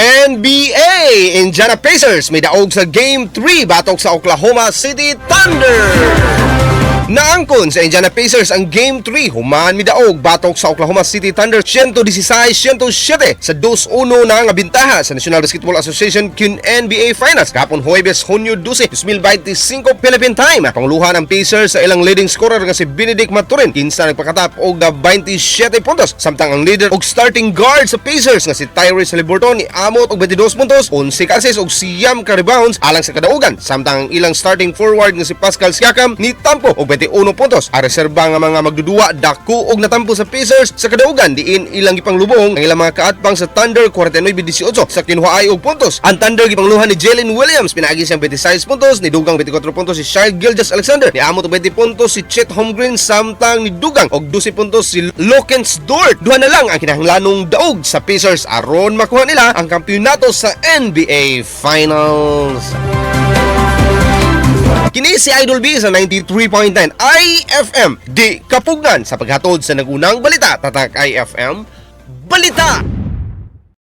NBA, Indiana Pacers midaog sa Game 3 batok sa Oklahoma City Thunder. Naangkon sa Indiana Pacers ang Game 3 human midaog batok sa Oklahoma City Thunder 116-107 sa 2-1 na nga bintaha sa National Basketball Association kun NBA Finals gahapon Huwebes, Hunyo 12, 2025 Philippine Time. Panguluhan ang Pacers sa ilang leading scorer nga si Bennedict Mathurin, kinsa nagpakatap og 27 puntos, samtang ang leader og starting guard sa Pacers nga si Tyrese Haliburton niamot og 22 puntos, 11 ka assists og 9 ka rebounds alang sa kadaugan, samtang ang ilang starting forward nga si Pascal Siakam nitampo og 21 puntos. Ang reserba nga mga magdudua dako og natampo sa Pacers sa kadaugan diin ilang gipanglubong ang ilang mga kaatbang sa Thunder 49-18 sa kinuhaay og puntos. Ang Thunder gipanguluhan ni Jalen Williams pinaagi siyang 26 puntos, nidugang 24 puntos si Shai Gilgeous-Alexander, niamot og 20 puntos si Chet Holmgren, samtang nidugang og 12 puntos si Luguentz Dort. Duha na lang ang kinahanglanong daog sa Pacers aron makuha nila ang kampiyonato sa NBA Finals. Kini si Idol B sa 93.9 IFM. Di kapugnan sa paghatod sa nagunang balita. Tatak IFM Balita!